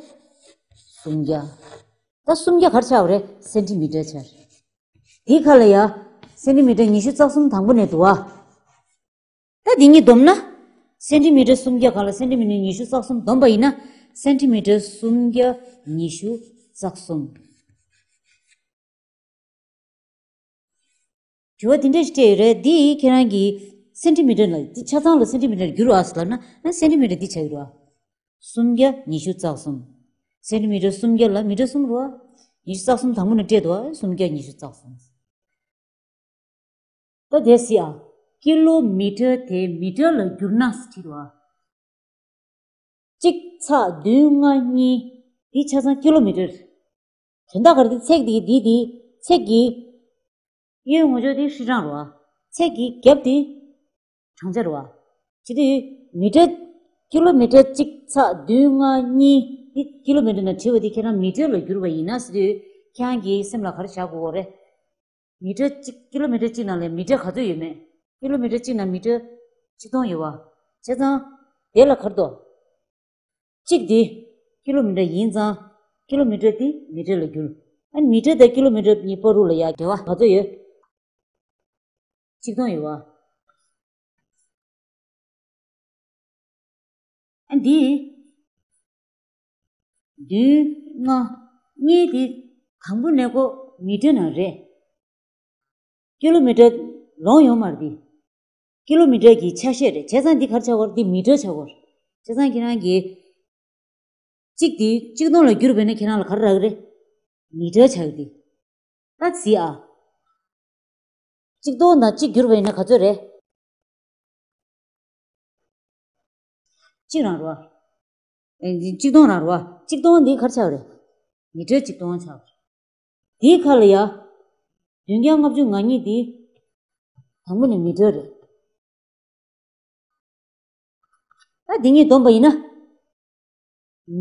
སུམ་བརྒྱ། ད་སུམ་བརྒྱ་ག་རེ་ཆགས་པ་རེད། སེན་ཊི་མི་ཊར་ཆགས་རེད། དེའི་ཁ་ལ་ཡ། སེན་ཊི་མི་ཊར་ཉི་ཤུ་རྩ་གསུམ་དང་པོ་ནས་འདུག་བ། ད་འདི་གཉིས་བསྡོམས་ན། སེན་ཊི་མི་ཊར་སུམ་བརྒྱ་ག་ལ་སེན་ཊི་མི་ཊར་ཉི་ཤུ་རྩ་གསུམ་བསྡོམས་པ་ཡིན་ན། སེན་ཊི་མི་ཊར་སུམ་བརྒྱ་ཉི་ཤུ་རྩ་གསུམ། དྲི་བ་འདི་འདྲ་ཞིག་སྤྲད་ཡོད་རེད། འདི་ཁྱེད་རང་གིས་སེན་ཊི་མི་ཊར་ལ་འདི་ཆ་ཚང་ལ་སེན་ཊི་མི་ཊར་བསྒྱུར་བ་ཟེར་ལབ་ན། ཨ་སེན་ཊི་མི་ཊར་འདི་ཆགས་ཀྱི་རེད་བ། སུམ་བརྒྱ་ཉི་ཤུ་རྩ་གསུམ། སེན་ཊི་མི་ཊར་སུམ་བརྒྱ་ལ་མི་ཊར་གསུམ་རེད་བ། ཉི་ཤུ་རྩ་གསུམ་དང་པོ་ནས་སྤྲད་འདུག་བ། སུམ་བརྒྱ་ཉི་ཤུ་རྩ་གསུམ། ད་དེ་སི་ཨ། ཀི་ལོ་མི་ཊར་དེ་མི་ཊར་ལ་བསྒྱུར་ན་ཟེར་བ། གཅིག་ཚེག་བདུན་ལྔ་གཉིས། འདི་ཆ་ཚང་ཀི་ལོ་མི་ཊར། དོན་དག་ག་རེ་འདི་ཚེག་འདི་འདི་འདི་ཚེག་གི། གཡས་ངོས་ཕྱོགས་འདི་ཧྲིལ་གྲངས་རེད་བ། ཚད་ཀྱི་རྒྱབ་དེ་གྲངས་ཆ་རེད་བ། བྱེད་དུས་མི་ཊར། ཀི་ལོ་མི་ཊར་གཅིག་ཚེག་བདུན་ལྔ་གཉིས་དེ་ཀི་ལོ་མི་ཊར་ནང་བྲིས་པ་དེ་ཁྱེད་རང་མི་ཊར་ལ་བསྒྱུར་བ་ཡིན་ན་ཟེར་དུས་ཁྱེད་རང་གི་སེམས་ལ་ག་རེ་བཞག་དགོས་རེད། མི་ཊར་གཅིག་ཀི་ལོ་མི་ཊར་གཅིག་ནང་ལ་མི་ཊར་ག་ཚོད་ཡོད་མེད། ཀི་ལོ་མི་ཊར་གཅིག་ནང་མི་ཊར་ཆིག་སྟོང་ཡོད་བ། བྱས་ཙང་། དེ་ལ་ག་རེ་འདུག་གཅིག་དེ་ཀི་ལོ་མི་ཊར་ཡིན་ཙང་། ཀི་ལོ་མི་ཊར་དེ་མི་ཊར་ལ་བསྒྱུར། ཨ་ནི་མི་ཊར་དང་ཀི་ལོ་མི་ཊར་གཉིས་བར་དུ་ལ་ཡ་འབྲེལ་བ་ག་ཚོད་ཡོད། ཆིག་སྟོང་ཡོད་བ། ཨ་འདི། བདུན། ལྔ། གཉིས་དེ། དང་པོ་ནས་ཀོ་མི་ཊར་ནང་རེད། ཀི་ལོ་མི་ཊར་ལོངས་ཡོང་མ་རེད་འདི། ཀི་ལོ་མི་ཊར་གྱི་ཆ་ཤས་རེད། བྱས་ཙང་འདི་ག་རེ་ཆགས་ཀྱི་ཡོད་རེད། འདི་མི་ཊར་ཆགས་ཀྱི་ཡོད་རེད། བྱས་ཙང་ཁྱེད་རང་གིས། གཅིག་དེ་ཆིག་སྟོང་ལ་བསྒྱུར་བས་ན་ཁྱེད་རང་ལ་ག་རེ་རག་གི་རེད། མི་ཊར་ཆགས་ཀྱི་འདི། ད་གཟིགས་ཨ། ཆིག་སྟོང་དང་གཅིག་བསྒྱུར་བ་ཡིན་ན་ག་ཚོད་རེད། གཅིག་རང་རེད་བ། ཨེ། ཆིག་སྟོང་རང་རེད་བ། ཆིག་སྟོང་འདི་ག་རེ་ཆགས་རེད། མི་ཊར་ཆིག་སྟོང་ཆགས་རེད། དེའི་ཁ་ལ་ཡ། བདུན་བརྒྱ་ལྔ་བཅུ་ང་གཉིས་འདི། དང་པོ་ནི་མི་ཊར་རེད། ད་འདི་གཉིས་བསྡོམས་པ་ཡིན་ན།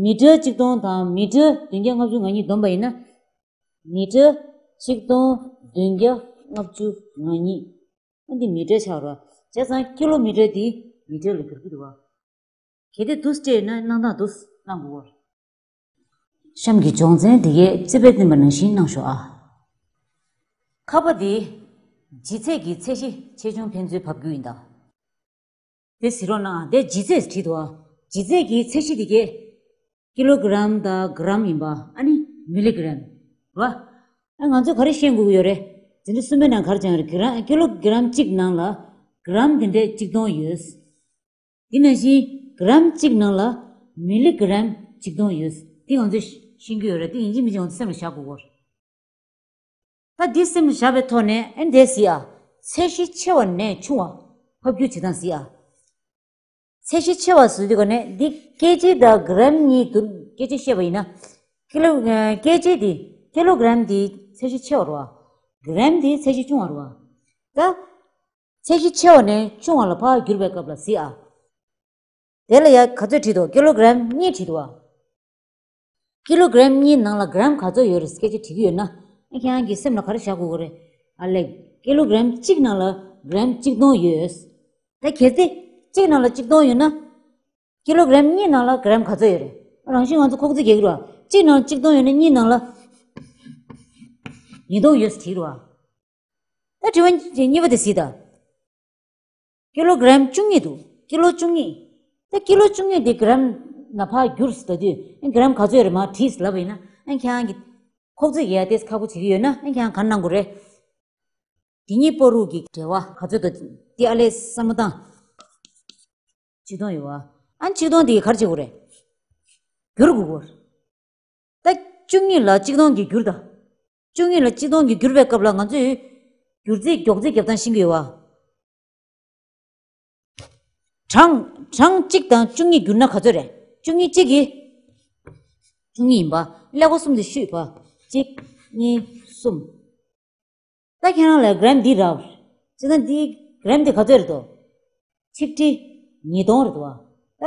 མི་ཊར་ཆིག་སྟོང་དང་མི་ཊར་བདུན་བརྒྱ་ལྔ་བཅུ་ང་གཉིས་བསྡོམས་པ་ཡིན་ན། མི་ཊར་ཆིག་སྟོང་བདུན་བརྒྱ་ལྔ་བཅུ་ང་གཉིས། ཨ་འདི་མི་ཊར་ཆགས་རོ། བྱས་ཙང་ཀི་ལོ་མི་ཊར་འདི་མི་ཊར་ལ་བསྒྱུར་གྱི་འདུག་བ། གལ་ཏེ་འདུག་སེ་སྤྲད་ན་གནང་སྟངས་འདུག་སེ་གནང་དགོས་བ། གཤམ་གྱི་སྦྱོང་ཚན་འདི་གས་རྩིས་དཔེ་བསྟན་པ་ནང་བཞིན་གནང་ཤོག་ཨ། ཁ་པ་འདི། ལྗིད་ཚད་ཀྱི་ཚད་གཞི་ཆེ་ཆུང་ཕན་ཚུན་ཕབ་རྒྱུ་ཡིན་ད། དེ་གཟིགས་རོགས་གནང་། དེ་ལྗིད་ཚད་བྲིས་འདུག་ཨ། ལྗིད་ཚད་ཀྱི་ཚད་གཞི་དེ་གས། ཀི་ལོ་གི་རམ་དང་གི་རམ་ཡིན་པ། ཨ་ནི་མི་ལི་གི་རམ། རེད་བ། ཨ་ང་ཚོས་ག་རེ་ཤེས་དགོས་ཀྱི་ཡོད་རེད། འཛིན་གྲྭ་གསུམ་པའི་ནང་ག་རེ་སྦྱངས་རེད། གི་རམ། ཀི་ལོ་གི་རམ་གཅིག་ནང་ལ་གི་རམ་དེ་འདྲས་གཅིག་སྟོང་ཡོད། དེ་ནང་བཞིན་གི་རམ་གཅིག་ནང་ལ་མི་ལི་གི་རམ་གཅིག་སྟོང་ཡོད། དེ་ང་ཚོས་ཤེས་ཀྱི་ཡོད་རེད། དེ་ཡིན་གཅིག་མིན་གཅིག་ང་ཚོ་སེམས་ལ་བཞག་དགོས་ཀྱི་ཡོད་རེད། ད་འདི་སེམས་ལ་བཞག་པའི་ཐོག་ནས་ཨེ་འདས་ཟིག་ཨ། ཚད་གཞི་ཆེ་བ་ནས་ཆུང་བ་ཕབ་སྒྱུར་བྱེད་སྟངས་ཟིག་ཨ། ཚད་གཞི་ཆེ་བ་ཟེར་དུས་ག་ནས་འདི་ཀེ་ཇི་དང་གི་རམ་གཉིས་དུ་ཀེ་ཇི་བཤད་པ་ཡིན་ན། ཀི་ལོ། ཀེ་ཇི་འདི་ཀི་ལོ་གི་རམ་འདི་ཚད་གཞི་ཆེ་བ་རེད་བ། གི་རམ་འདི་ཚད་གཞི་ཆུང་བ་རེད་བ། ད་ཚད་གཞི་ཆེ་བ་ནས་ཆུང་བ་ལ་ཕར་བསྒྱུར་བའི་སྐབས་ལ་ཟིག་ཨ། དེ་ལ་ཡ་ག་ཚོད་བྲིས་འདུག་ཀི་ལོ་གི་རམ་གཉིས་བྲིས་འདུག་བ། ཀི་ལོ་གི་རམ་གཉིས་ནང་ལ་གི་རམ་ག་ཚོད་ཡོད་རེད་སྐད་ཆ་དྲི་གི་ཡོད་ན། ཨ་ཁྱེད་རང་གི་སེམས་ལ་ག་རེ་བཞག་དགོས་ཀྱི་རེད། ཨ་ལས། ཀི་ལོ་གི་རམ་གཅིག་ནང་ལ་གི་རམ་གཅིག་སྟོང་ཡོད། ད་གལ་ཏེ་གཅིག་ནང་ལ་གཅིག་སྟོང་ཡོད་ན། ཀི་ལོ་གི་རམ་གཉིས་ནང་ལ་གི་རམ་ག་ཚོད་ཡོད་རེད། རང་བཞིན་ང་ཚོ་ཁོག་རྩིས་རྒྱག་གི་རེད་བ། གཅིག་ནང་གཅིག་སྟོང་ཡོད་ན་གཉིས་ནང་ལ་ཉིས་སྟོང་ཡོད་ཟེར་གྱི་རེད་བ། ད་དྲི་བ་གཉིས་པ་དེ་གཟིགས་དང་། ཀི་ལོ་གི་རམ་བཅུ་གཉིས་འདུག་ཀི་ལོ་བཅུ་གཉིས། ད་ཀི་ལོ་བཅུ་གཉིས་དེ་གི་རམ་ནང་ཕར་བསྒྱུར་ཟེར་ལབ་དུས་ཨ་གི་རམ་ག་ཚོད་རེད་མར་བྲིས་ཟེར་ལབ་པ་ཡིན་ན། ཨ་ཁྱེད་རང་གི་ཁོག་རྩིས་རྒྱག་ཡ་དེ་ཁག་པོ་བྱེད་ཀྱི་ཡོད་ན་ཨ་ཁྱེད་རང་ག་རེ་གནང་དགོས་རེད། དེ་གཉིས་བར་དུ་གི་འབྲེལ་བ་ག་ཚོད་འདུག་དེ་ཨ་ལས་བསམ་བློ་བཏང་། ཆིག་སྟོང་ཡོད་བ། ཨ་ཆིག་སྟོང་དེ་ག་རེ་བྱེད་དགོས་རེད། བསྒྱུར་དགོས་ཀྱི་ཡོད་རེད། ད་བཅུ་གཉིས་ལ་གཅིག་སྟོང་གིས་བསྒྱུར་དང་། བཅུ་གཉིས་ལ་གཅིག་སྟོང་གིས་བསྒྱུར་བའི་སྐབས་ལ་ང་ཚོས་བསྒྱུར་རྩིས་མགྱོགས་རྩིས་རྒྱབ་སྟངས་ཤེས་ཀྱི་ཡོད་པ། གྲངས་གྲངས་གཅིག་དང་བཅུ་གཉིས་བསྒྱུར་ན་ག་ཚོད་རེད། བཅུ་གཉིས་གཅིག་གིས་བཅུ་གཉིས་ཡིན་པ། ཀླད་ཀོར་གསུམ་དེ་བཤུས་པ། གཅིག་གཉིས་གསུམ། ད་ཁྱེད་རང་ལ་གི་རམ་འདི་རག་བྱས་ན་འདི་གི་རམ་འདི་ག་ཚོད་རེད་དོ། ཆིག་ཁྲི་ཉིས་སྟོང་རེད་དོ། ད་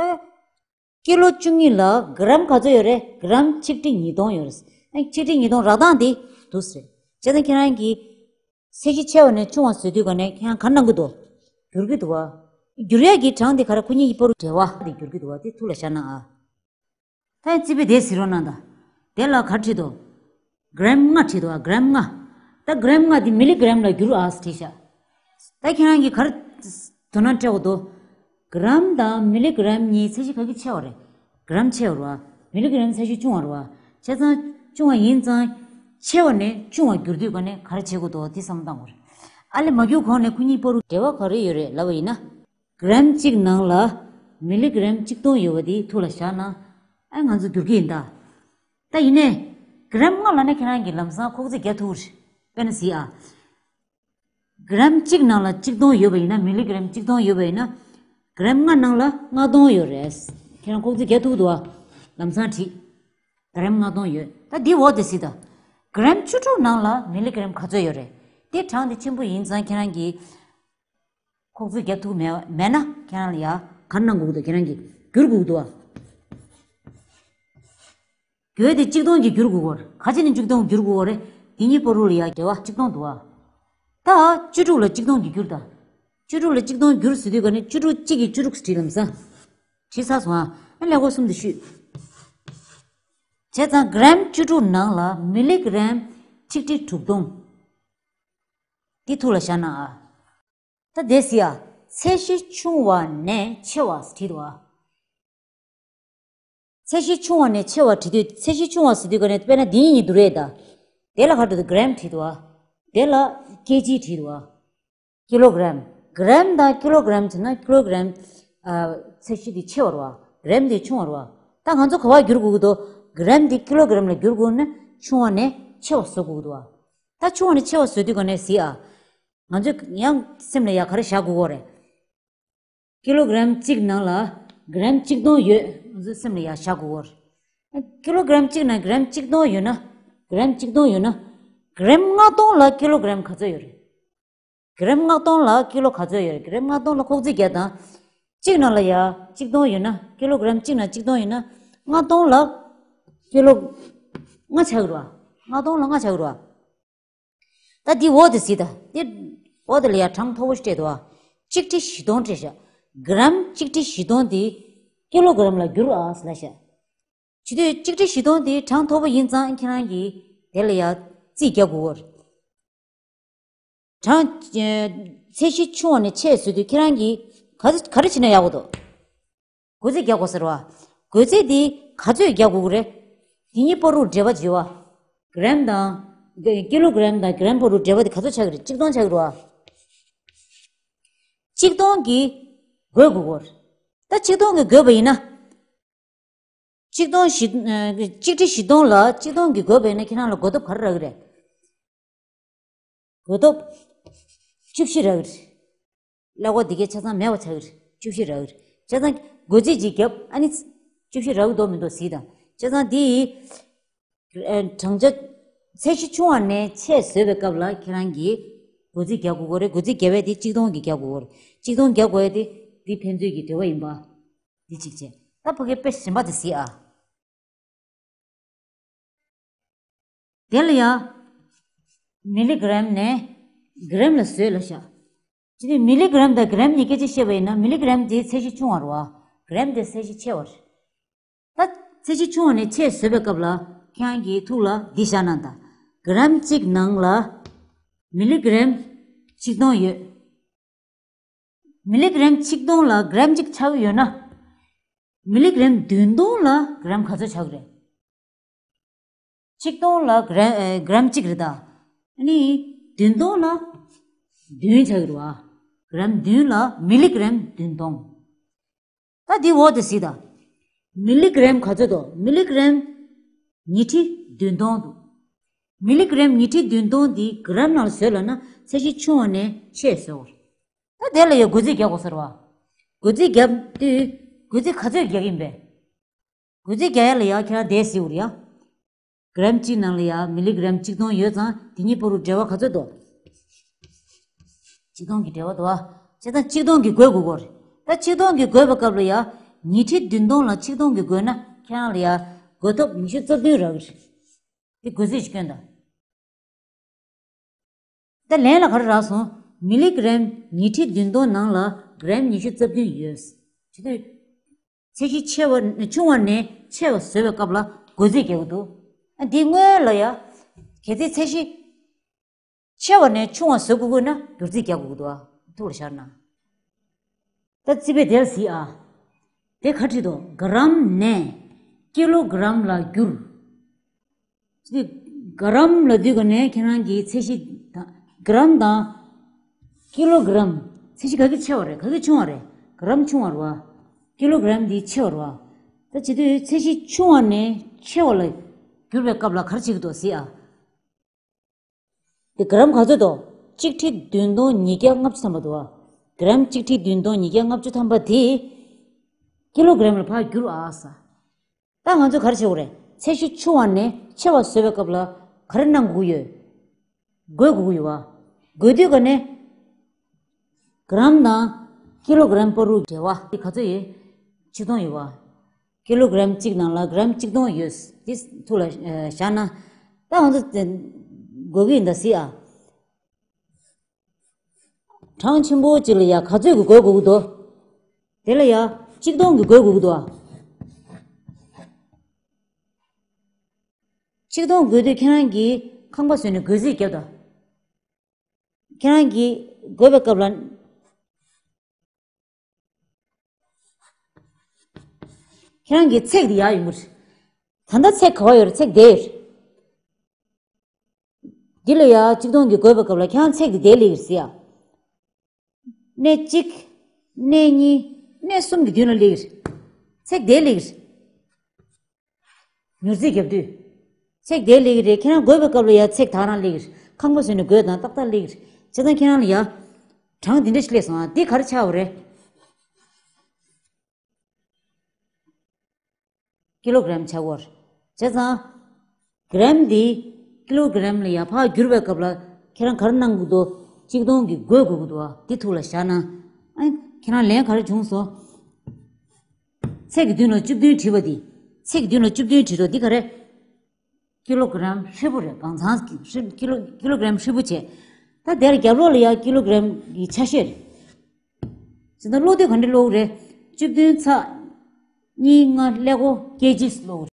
ཀི་ལོ་བཅུ་གཉིས་ལ་གི་རམ་ག་ཚོད་ཡོད་རེད། གི་རམ་ཆིག་ཁྲི་ཉིས་སྟོང་ཡོད་རེད། ཨ་ཆིག་ཁྲི་ཉིས་སྟོང་རག་སྟངས་འདི་འདུག་ཟེར། བྱས་ཙང་ཁྱེད་རང་གིས་ཚད་གཞི་ཆེ་བ་ནས་ཆུང་བ་བཟོ་དུས་ག་ནས་ཁྱེད་རང་ག་རེ་གནང་གི་འདུག་བསྒྱུར་གི་འདུག་བ། བསྒྱུར་ཡས་ཀྱི་གྲངས་འདི་ག་རེ་ཁོ་གཉིས་ཀྱི་བར་དུ་འབྲེལ་བ་འདི་བསྒྱུར་གི་འདུག་བ། དེ་ཐུགས་ལ་བཞག་གནང་ཨ། ད་ཡང་རྩིས་དཔེ་དེ་གཟིགས་རོགས་གནང་དང་། དེ་ལ་ག་རེ་བྲིས་འདུག་གི་རམ་ལྔ་བྲིས་འདུག་ཨ། གི་རམ་ལྔ། ད་གི་རམ་ལྔ་དེ་མི་ལི་གི་རམ་ལ་བསྒྱུར་ཨ་ཟེར་བྲིས་ཤག་ད་ཁྱེད་རང་གིས་ག་རེ་དོ་སྣང་སྤྲད་དགོས་འདུག་གི་རམ་དང་མི་ལི་གི་རམ་གཉིས་ཚད་གཞི་ག་གི་ཆེ་བ་རེད། གི་རམ་ཆེ་བ་རེད་བ། མི་ལི་གི་རམ་ཚད་གཞི་ཆུང་བ་རེད་བ། བྱས་ཙང་ཆུང་བ་ཡིན་ཙང་། ཆེ་བ་ནས་ཆུང་བ་བསྒྱུར་དུས་ག་ནས་ག་རེ་བྱེད་དགོས་འདུག་དེ་བསམ་བློ་བཏང་དགོས་རེད། ཨ་ལས་མ་བསྒྱུར་གོང་ནས་ཁོ་གཉིས་བར་དུ་འབྲེལ་བ་ག་རེ་ཡོད་རེད་ལབ་པ་ཡིན་ན། གི་རམ་གཅིག་ནང་ལ་མི་ལི་གི་རམ་གཅིག་སྟོང་ཡོད་པ་དེ་ཐུགས་ལ་བཞག་ན། ཨ་ང་ཚོ་བསྒྱུར་གྱི་ཡིན་ད། ད་ཡིན་ནའི། གི་རམ་ལྔ་ལབ་ན་ཁྱེད་རང་གིས་ལམ་སང་ཁོག་རྩིས་རྒྱག་ཐུབ་རེད། དཔེར་ན་གཟིགས་ཨ། གི་རམ་གཅིག་ནང་ལ་གཅིག་སྟོང་ཡོད་པ་ཡིན་ན། མི་ལི་གི་རམ་གཅིག་སྟོང་ཡོད་པ་ཡིན་ན། གི་རམ་ལྔ་ནང་ལ་ལྔ་སྟོང་ཡོད་རེད། ཁྱེད་རང་ཁོག་རྩིས་རྒྱག་ཐུབ་འདུག་ཨ། ལམ་སང་བྲིས། གི་རམ་ལྔ་སྟོང་ཡོད། ད་འདི་འོག་དེ་གཟིགས་དང་། གི་རམ་བཅུ་དྲུག་ནང་ལ་མི་ལི་གི་རམ་ག་ཚོད་ཡོད་རེད། དེ་གྲངས་དེ་ཆེན་པོ་ཡིན་ཙང་ཁྱེད་རང་གིས། ཁོག་རྩིས་རྒྱག་ཐུབ་མེད་མེད་ན་ཁྱེད་རང་ལ་ཡ་ག་རེ་གནང་དགོས་ཀྱི་འདུག་ཁྱེད་རང་གིས་བསྒྱུར་དགོས་ཀྱི་འདུག་ཨ། དགོས་དེ་གཅིག་སྟོང་གིས་བསྒྱུར་དགོས་ཀྱི་ཡོད་རེད། ག་ཅི་ནས་གཅིག་སྟོང་བསྒྱུར་དགོས་ཀྱི་ཡོད་རེད། དེ་གཉིས་བར་དུ་ལ་ཡ་འབྲེལ་བ་གཅིག་སྟོང་འདུག་ཨ། ད་བཅུ་དྲུག་ལ་གཅིག་སྟོང་གིས་བསྒྱུར་ད། བཅུ་དྲུག་ལ་གཅིག་སྟོང་བསྒྱུར་ཟེར་དུས་ག་ནས་བཅུ་དྲུག་གཅིག་གིས་བཅུ་དྲུག་བྲིས་ལམ་སང་། བྲིས་ཚར་སོང་ཨ། ཨ་ཀླད་ཀོར་གསུམ་དུ་བཤུས། བྱས་ཙང་གྲམ་བཅུ་དྲུག་ནང་ལ་མི་ལི་གྲམ་ཆིག་ཁྲི་དྲུག་སྟོང་། འདི་ཐུགས་ལ་བཞག་ན་ཨ། ད་དེ་སི་ཨ། ཚད་གཞི་ཆུང་བ་ནས་ཆེ་བ་བྲིས་འདུག་ཨ། ཚད་གཞི་ཆུང་བ་ནས་ཆེ་བ་བྲིས་དུས་ཚད་གཞི་ཆུང་བ་ཟེར་དུས་ག་ནས་དཔེར་ན་འདི་གཉིས་བསྡུར་ཡས་ད། དེ་ལ་ག་འགྲོ་འདུག་གྲམ་བྲིས་འདུག་ཨ། དེ་ལ་ཀེ་ཇི་བྲིས་འདུག་ཨ། ཀི་ལོ་གྲམ། གྲམ་དང་ཀི་ལོ་གྲམ་བྱས་ན་ཀི་ལོ་གྲམ། ཨ། ཚད་གཞི་དེ་ཆེ་བ་རེད་བ། གྲམ་དེ་ཆུང་བ་རེད་བ། ད་ང་ཚོ་ག་པར་བསྒྱུར་དགོས་ཀྱི་འདུག་གྲམ་དེ་ཀི་ལོ་གྲམ་ལ་བསྒྱུར་དགོས་ན་ཆུང་བ་ནས་ཆེ་བ་བཟོ་དགོས་ཀྱི་འདུག་བ། ད་ཆུང་བ་ནས་ཆེ་བ་བཟོ་དུས་ག་ནས་གཟིགས་ཨ། ང་ཚོས་ཡང་སེམས་ལ་ཡ་ག་རེ་བཞག་དགོས་ཀྱི་རེད། ཀི་ལོ་གྲམ་གཅིག་ནང་ལ་གྲམ་གཅིག་སྟོང་ཡོད། ང་ཚོའི་སེམས་ལ་ཡ་བཞག་དགོས་ཀྱི་རེད། ཀི་ལོ་གྲམ་གཅིག་ནང་གྲམ་གཅིག་སྟོང་ཡོད་ན། གྲམ་གཅིག་སྟོང་ཡོད་ན། གྲམ་ལྔ་སྟོང་ལ་ཀི་ལོ་གྲམ་ག་ཚོད་ཡོད་རེད། གྲམ་ལྔ་སྟོང་ལ་ཀི་ལོ་ག་ཚོད་ཡོད་རེད། གྲམ་ལྔ་སྟོང་ལ་ཁོག་རྩིས་རྒྱག་དང་། གཅིག་ནང་ལ་ཡ་གཅིག་སྟོང་ཡོད་ན། ཀི་ལོ་གྲམ་གཅིག་ནང་གཅིག་སྟོང་ཡོད་ན། ལྔ་སྟོང་ལ་ཀི་ལོ་ལྔ་ཆགས་ཀྱི་རེད་བ། ལྔ་སྟོང་ལ་ལྔ་ཆགས་ཀྱི་རེད་བ། ད་འདི་འོག་དེ་གཟིགས་དང་། འདི་འོག་དེ་ལ་ཡ་གྲངས་མཐོ་པོ་ཞིག་སྤྲད་འདུག་བ། གཅིག་ཁྲི་བཞི་སྟོང་སྤྲད་བཞག་གྲམ་གཅིག་ཁྲི་བཞི་སྟོང་དེ་ཀི་ལོ་གྲམ་ལ་བསྒྱུར་ཨ་ཟེར་ལབ་བཞག་བྱེད་དུས་གཅིག་ཁྲི་བཞི་སྟོང་དེ་གྲངས་མཐོ་པོ་ཡིན་ཙང་ཁྱེད་རང་གིས་དེ་ལ་ཡ་རྩིས་རྒྱག་དགོས་ཀྱི་རེད། གྲངས། ཚད་གཞི་ཆུང་བ་ནས་ཆེ་བཟོ་དུས་ཁྱེད་རང་གིས་ག་ག་རེ་བྱེད་ན་ཡག་པོ་འདུག་བགོ་རྩིས་རྒྱག་དགོས་ཟེར་བ། བགོ་རྩིས་འདི་ག་ཚོད་རྒྱག་དགོས་ཀྱི་རེད། དེ་གཉིས་བར་དུ་འབྲེལ་བ་བྱེད་བ། གྲམ་དང་། ཀི་ལོ་གྲམ་དང་གྲམ་བར་དུ་འབྲེལ་བ་དེ་ག་ཚོད་ཆགས་ཀྱི་རེད། གཅིག་སྟོང་ཆགས་ཀྱི་རེད་བ། གཅིག་སྟོང་གིས་བགོ་དགོས་ཀྱི་རེད། ད་གཅིག་སྟོང་གིས་བགོས་པ་ཡིན་ན། གཅིག་སྟོང་བཞི། ཨ། གཅིག་ཁྲི་བཞི་སྟོང་ལ་གཅིག་སྟོང་གིས་བགོས་པ་ཡིན་ན་ཁྱེད་རང་ལ་བགོ་ཐོབ་ག་རེ་རག་གི་རེད། བགོ་ཐོབ་བཅུ་བཞི་རག་གི་རེད། ཀླད་ཀོར་འདི་གའི་ཆ་ཚང་མེད་པ་ཆགས་ཀྱི་རེད། བཅུ་བཞི་རག་གི་རེད། བྱས་ཙང་བགོ་རྩིས་ཅིག་བརྒྱབ་ཨ་ནི། བཅུ་བཞི་རག་གི་འདུག་མི་འདུག་གཟིགས་དང་། བྱས་ཙང་འདི། ཨ། གྲངས་ཆ། ཚད་གཞི་ཆུང་བ་ནས་ཆེ་བཟོས་པའི་སྐབས་ལ་ཁྱེད་རང་གིས་བགོ་རྩིས་རྒྱག་དགོས་ཀྱི་རེད། བགོ་རྩིས་རྒྱག་པ་དེ་གཅིག་སྟོང་གིས་རྒྱག་དགོས་ཀྱི་རེད། གཅིག་སྟོང་རྒྱག་དགོས་ཡ་དེ་འདི་ཕན་ཚུན་གྱི་འབྲེལ་བ་ཡིན་པ། འདི་གཅིག་བྱས། ད་ཕ་གིའི་དཔེ་གཞན་པ་དེ་གཟིགས་ཨ། དེ་ལ་ཡ། མི་ལི་གྲམ་ནས་གྲམ་ལ་བཟོས་ལབ་བཞག་བྱས་དུས་མི་ལི་གྲམ་དང་གྲམ་གཉིས་སྐད་ཆ་བཤད་པ་ཡིན་ན་མི་ལི་གྲམ་དེ་ཚད་གཞི་ཆུང་བ་རེད་བ། གྲམ་དེ་ཚད་གཞི་ཆེ་བ་རེད། ད་ཚད་གཞི་ཆུང་བ་ནས་ཆེ་བཟོས་པའི་སྐབས་ལ་ཁྱེད་རང་གིས་ཐུགས་ལ་འདི་བཞག་གནང་དང་། གྲམ་གཅིག་ནང་ལ་མི་ལི་གྲམ་ཆིག་སྟོང་ཡོད། མི་ལི་གྲམ་ཆིག་སྟོང་ལ་གྲམ་གཅིག་ཆགས་ཀྱི་ཡོད་ན། མི་ལི་གྲམ་བདུན་སྟོང་ལ་གྲམ་ག་ཚོད་ཆགས་ཀྱི་རེད། ཆིག་སྟོང་ལ་གྲམ་ཨེ་གྲམ་གཅིག་རེད་ད། ཨ་ནི་བདུན་སྟོང་ལ་བདུན་ཆགས་ཀྱི་རེད་བ། གྲམ་བདུན་ལ་མི་ལི་གྲམ་བདུན་སྟོང་། ད་འདི་འོག་དེ་གཟིགས་དང་། མི་ལི་གྲམ་ག་ཚོད་འདུག་མི་ལི་གྲམ་ཉི་ཁྲི་བདུན་སྟོང་འདུག་མི་ལི་གྲམ་ཉི་ཁྲི་བདུན་སྟོང་འདི་གྲམ་ནང་ལ་བཟོས་ལབ་ན་ཚད་གཞི་ཆུང་བ་ནས་ཆེ་བཟོ་དགོས། ད་དེ་ལ་ཡང་བགོ་རྩིས་རྒྱག་དགོས་ཟེར་བ། བགོ་རྩིས་རྒྱབ་དུས་བགོ་རྩིས་ག་ཚོད་རྒྱག་གི་ཡིན་པས། བགོ་རྩིས་རྒྱག་ཡ་ལ་ཡ་ཁྱེད་རང་དེ་གཟིགས་དགོས་རེད་ཡ། གྲམ་གཅིག་ནང་ལ་ཡ་མི་ལི་གྲམ་ཆིག་སྟོང་ཡོད་ཙང་དེ་གཉིས་བར་དུ་འབྲེལ་བ་ག་ཚོད་འདུག་ཆིག་སྟོང་གི་འབྲེལ་བ་འདུག་བ། བྱས་ཙང་ཆིག་སྟོང་གིས་བགོ་དགོས་ཀྱི་རེད། ད་ཆིག་སྟོང་གིས་བགོས་པའི་སྐབས་ལ་ཡ། ཉི་ཁྲི་བདུན་སྟོང་ལ་ཆིག་སྟོང་གིས་བགོས་ན་ཁྱེད་རང་ལ་ཡ། བགོ་ཐོབ་ཉི་ཤུ་རྩ་བདུན་རག་གི་རེད། དེ་བགོ་རྩིས་ཤིག་སྐྱོན་དང་། ད་ལན་ལ་ག་རེ་རག་སོང་། མི་ལི་གྲམ་ཉི་ཁྲི་བདུན་སྟོང་ནང་ལ་གྲམ་ཉི་ཤུ་རྩ་བདུན་ཡོད། བྱས་དུས། ཚད་གཞི་ཆེ་བ་ཆུང་བ་ནས་ཆེ་བ་བཟོ་བའི་སྐབས་ལ་བགོ་རྩིས་རྒྱག་གི་འདུག་ཨ་འདི་སྔོན་ལ་ཡ། གལ་སྲིད་ཚད་གཞི་ཆེ་བ་ནས་ཆུང་བ་བཟོ་དགོས་དགོས་ན་བསྒྱུར་རྩིས་རྒྱག་དགོས་ཀྱི་འདུག་ཨ། ཐུགས་ལ་ཤར་ན། ད་རྩིས་དཔེ་དེར་གཟིགས་ཨ། དེ་ག་བྲིས་འདུག་གྲམ་ནས་ཀི་ལོ་གྲམ་ལ་བསྒྱུར། དེ་གྲམ་ལབ་དུས་ག་ནས་ཁྱེད་རང་གི་ཚད་གཞི་དང་། གྲམ་དང་། ཀི་ལོ་གྲམ། ཚད་གཞི་ག་གི་ཆེ་བ་རེད། ག་གི་ཆུང་བ་རེད། གྲམ་ཆུང་བ་རེད་བ། ཀི་ལོ་གྲམ་འདི་ཆེ་བ་རེད་བ། ད་བྱེད་དུས་ཚད་གཞི་ཆུང་བ་ནས་ཆེ་བ་ལ་བསྒྱུར་བའི་སྐབས་ལ་ག་རེ་བྱེད་ཀྱི་འདུག་གཟིགས་ཨ། དེ་གྲམ་ག་ཚོད་འདུག་གཅིག་ཁྲི་བདུན་སྟོང་ཉིས་བརྒྱ་ལྔ་བཅུ་ཐམ་པ་འདུག་བ། གྲམ་གཅིག་ཁྲི་བདུན་སྟོང་ཉིས་བརྒྱ་ལྔ་བཅུ་ཐམ་པ་དེ། ཀི་ལོ་གྲམ་ལ་ཕར་བསྒྱུར་ཨ་ས། ད་ང་ཚོས་ག་རེ་བྱེད་དགོས་རེད། ཚད་གཞི་ཆུང་བ་ནས་ཆེ་བ་བཟོ་བའི་སྐབས་ལ་ག་རེ་གནང་དགོས་ཡོད། བགོ་དགོས་ཀྱི་ཡོད་བ། བགོ་དུས་ག་ནས། གྲམ་དང་ཀི་ལོ་གྲམ་བར་དུ་འབྲེལ་བ་དེ་ག་ཚོད་ཡོད། ཆིག་སྟོང་ཡོད་པ། ཀི་ལོ་གྲམ་གཅིག་ནང་ལ་གྲམ་ཆིག་སྟོང་ཡོད། དེ་ཐུགས་ལ་བཞག་ན། ད་ང་ཚོ་དེ་དགོས་ཀྱི་ཡིན་ད་སྲིད་ཨ། གྲངས་ཆེན་པོ་གཅིག་ལ་ཡ་ག་ཚོད་ཀྱི་བགོ་དགོས་ཀྱི་འདུག་དེ་ལ་ཡ་ཆིག་སྟོང་གི་བགོ་དགོས་ཀྱི་འདུག་ཨ། ཆིག་སྟོང་བགོ་དུས་ཁྱེད་རང་གིས་ཁང་པ་བཟོས་ནས་བགོ་རྩིས་རྒྱབ་དང་། ཁྱེད་རང་གིས་བགོ་བའི་སྐབས་ལ། ཁྱེད་རང་གི་ཚེག་འདི་ཡར་ཡོང་གི་རེད། ད་ལྟ་ཚེག་ག་བ་ཡོད་རེད། ཚེག་འདི་ཡོད་རེད། འདི་ལ་ཡ་ཆིག་སྟོང་གི་བགོ་བའི་སྐབས་ལ་ཁྱེད་རང་ཚེག་འདི་འདིར་སླེབས་ཀྱི་རེད་ཟེར་ཡ། གནས་གཅིག་གནས་གཉིས། གནས་གསུམ་གྱི་མདུན་ལ་སླེབས་ཀྱི་རེད། ཚེག་འདིར་སླེབས་ཀྱི་རེད། ཉོར་རྩིས་རྒྱབ་དུས། ཚེག་འདིར་སླེབས་ཀྱི་རེད། ཁྱེད་རང་བགོ་བའི་སྐབས་ལ་ཡ་ཚེག་ད་རང་སླེབས་ཀྱི་རེད། ཁང་པ་བཟོས་ནས་བགོས་དང་ཏག་ཏག་སླེབས་ཀྱི་རེད། བྱས་ཙང་ཁྱེད་རང་ལ་ཡ། གྲངས་འདི་འདྲ་ཞིག་སླེབས་སོང་ཨ། འདི་ག་རེ་ཆགས་པ་རེད། ཀི་ལོ་གྲམ་ཆགས་པ་རེད། བྱས་ཙང་། གྲམ་འདི་ཀི་ལོ་གྲམ་ལ་ཡར་ཕར་བསྒྱུར་བའི་སྐབས་ལ་ཁྱེད་རང་ག་རེ་གནང་དགོས་འདུག་ཆིག་སྟོང་གི་བགོ་དགོས་ཀྱི་འདུག་ཨ། འདི་ཐུགས་ལ་བཞག་ན། ཨ། ཁྱེད་རང་ལན་ག་རེ་བྱུང་སོང་། ཚེག་གི་མདུན་ལ་བཅུ་བདུན་བྲིས་པ་འདི། ཚེག་གི་མདུན་ལ་བཅུ་བདུན་བྲིས་འགྲོ་འདི་ག་རེ། ཀི་ལོ་གྲམ་ཧྲིལ་པོ་རེད། གང་ཚང་གི་ཧྲིལ་ཀི་ལོ་ཀི་ལོ་གྲམ་ཧྲིལ་པོ་བྱས། ད་དེར་རྒྱབ་ལོགས་ལ་ཡ་ཀི་ལོ་གྲམ་གྱི་ཆ་ཤས་རེད། ཅི་ད་ཀློག་དུས་ག་འདྲ་ཀློག་རེད། བཅུ་བདུན་ཚེག་གཉིས་ལྔ་ཀླད་ཀོར་ཀེ་ཇིས་ཀློག་